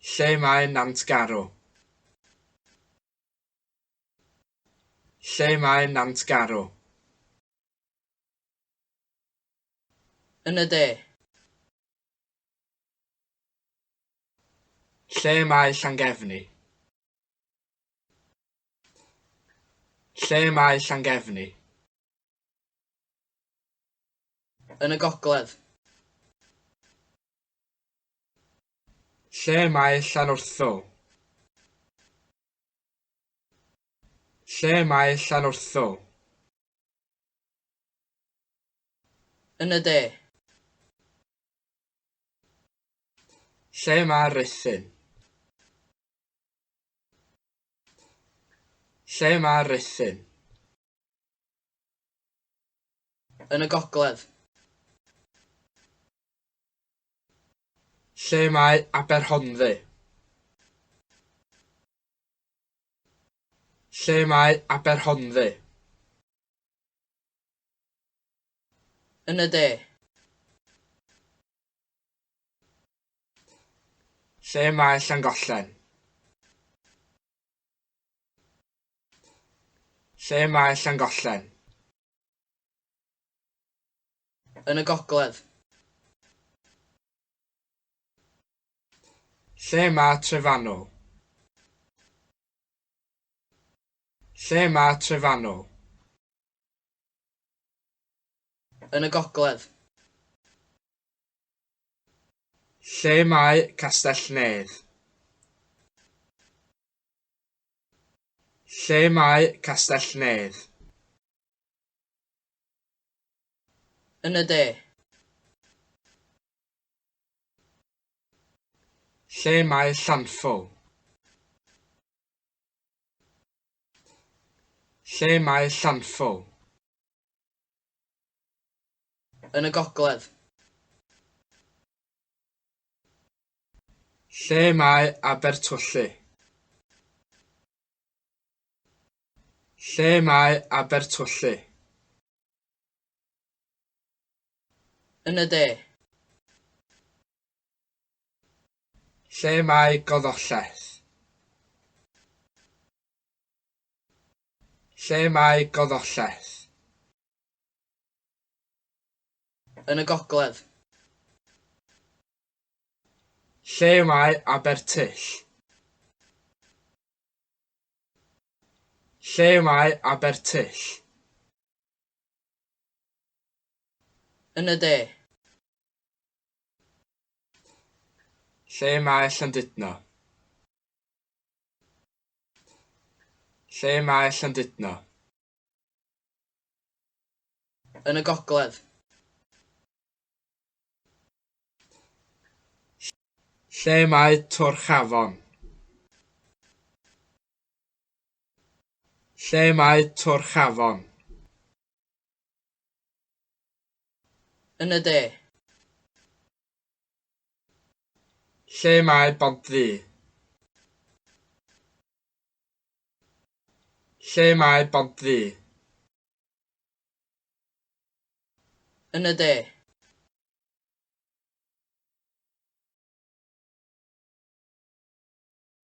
Lle mae Nantgarw? Lle mae Nantgarw? Yn y de. Lle mae Llangefni? Lle mae Llangefni? Yn y gogledd. Lle mae Llanwrthwl? Lle mae Llanwrthwl? Yn y de. Lle mae Rhuthun? Lle mae Rhuthun? Yn y gogledd. Lle mae Aberhonddu? Lle mae Aberhonddu? Yn y de. Lle mae Llangollen? Lle mae Llangollen? Yn y gogledd. Lle mae Trefannol? Lle mae Trefannol? Yn y gogledd. Lle mae Castell Nedd? Lle mae Castell Nedd? Yn y de. Lle mae Llanffwl? Lle mae Llanffwl? Yn y gogledd. Lle mae Abertwllu? Lle mae Abertwllu? Yn y de. Lle mae Goddolleth? Lle mae Goddolleth? Yn y gogledd. Lle mae Abertyll? Lle mae Abertyll? Yn y de. Lle mae Llandudno? Lle mae Llandudno? Yn y gogledd. Lle mae Twrchafon? Lle mae Twrchafon? Yn y de. Lle mae Bont-ddu? Lle mae Bont-ddu? Yn y de.